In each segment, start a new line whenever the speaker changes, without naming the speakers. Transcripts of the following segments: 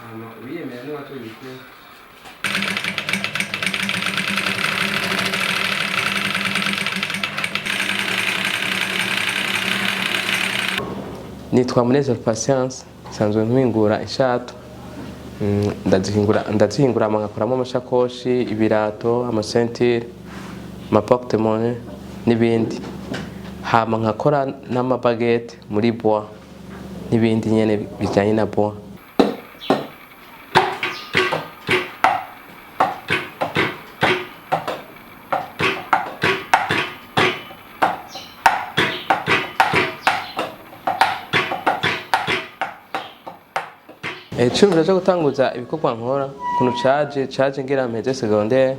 Hama uyemera niwe atobikora.
Nitwa Munezero Patience, nsanzwe mpingura inshato. Ndazihingura hama nkakoramo amashakoshi, ibirato, amasentire, amaporte-monnaie n'ibindi, hama nkakora n'amabaguette muri bois n'ibindi nyene bijanye na bois. Iciyumviro co gutanguza ibikorwa nkora, ukuntu caje ngira mpeze secondaire,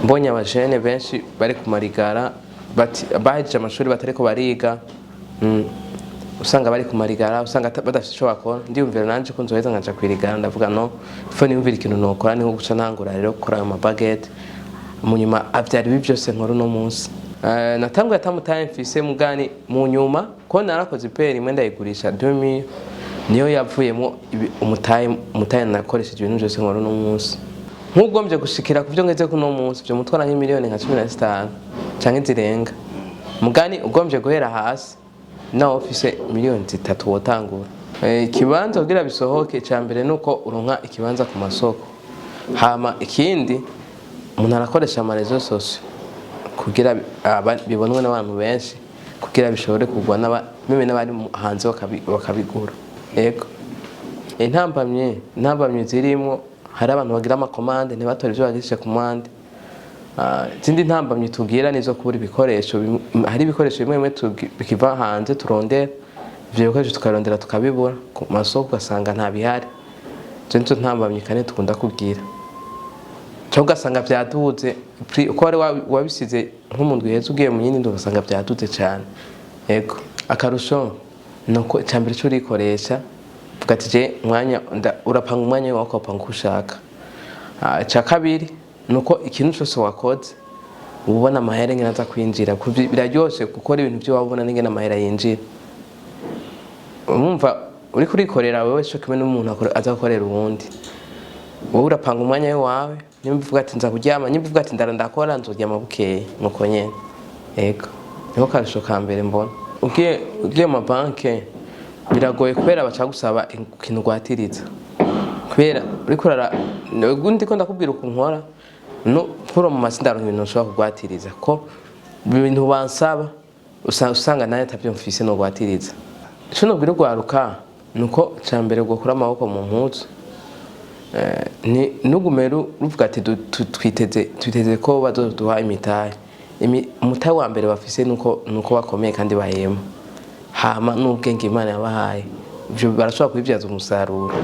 mbonye abajene benshi bari ku marigara, bahejeje amashuri batariko bariga, usanga bari ku marigara, usanga badafise ico bakora. Ndiyumvira nanje ko nzoheza nkaja kwirigara. Ndavuga: "No faut niyumvira ikintu nokora." Niho guca ntangura rero gukora ayo mabaguette, mu nyuma avyara ibi vyose nkora uno munsi. Natanguye ata mutahe mfise, mugani mu nyuma ko narakoze iperi imwe ndayigurisha 2000, niyo yavuyemo umutahe nakoresheje ibintu byose nkora uno munsi. Nk'ugombye gushikira ku byo ngeze kuno munsi, byo mutwara nk'imiliyoni nka 15 canke zirenga. Mugani ugombye guhera hasi, nawe ufise miliyoni 3 wotangura. Ikibanza kugira bisohoke, icya mbere nuko uronka ikibanza ku masoko. Hama ikindi, umuntu arakoresha amaréseaux sociaux kugira bibonwe n'abantu benshi, kugira bishobore kugwa même n'abari hanze bakabigura. Yego, intambamyi zirimo, hari abantu bagira amacommandes ntibatore ibyo bagirishe commande. Izindi ntambamyi tugira nizo kubura ibikoresho. Hari ibikoresho bimwe bimwe bikiva hanze turondera, ivyo bikoresho tukarondera tukabibura ku masoko, ugasanga nta bihari. Izo nizo ntambamyi kandi dukunda kugira, cyangwa ugasanga byaduze prix uko wari wabisize nko mu ndwi iheze, ugiye mu yindi ndwi ugasanga byaduze cyane. Yego, akarusho ni uko icya mbere cyo urikoresha, uvuga ati: "Je umwanya urapanga umwanya wawe, ukawupanga uko ushaka." Icya kabiri ni uko ikintu cyose wakoze uba ubona amahera ingene aza kwinjira. Biraryoshe gukora ibintu byo waba ubona n'ingene amahera yinjira. Urumva uriko urikorera wewe, cyo kimwe n'umuntu aza gukorera uwundi. Wowe urapanga umwanya wawe, nimba uvuga ati: "Nza kuryama", nimba uvuga ati: "Ndara ndakora, nzoryama bukeye", nuko nyene. Yego, niko karusho ka mbere mbona. Ugiye mu mabanke biragoye, kubera baca gusaba ikintu ugwatiriza, kubera uriko urara ndiko ndakubwira ukuntu nkora. No nkuro mu masi ndaronka ibintu nshobora kugwatiriza, ko ibintu bansaba usanga nawe atavyo mfise no gwatiriza. Ico nobwira urwaruka nuko ca mbere gukura amaboko mu mpuzu. Ni nugume ruvuga ati twiteze ko bazoduha imitahe. Umutahe wa mbere bafise nuko bakomeye kandi bahema, hama n'ubwenge Imana yabahaye, ivyo barashobora kubibyaza umusaruro.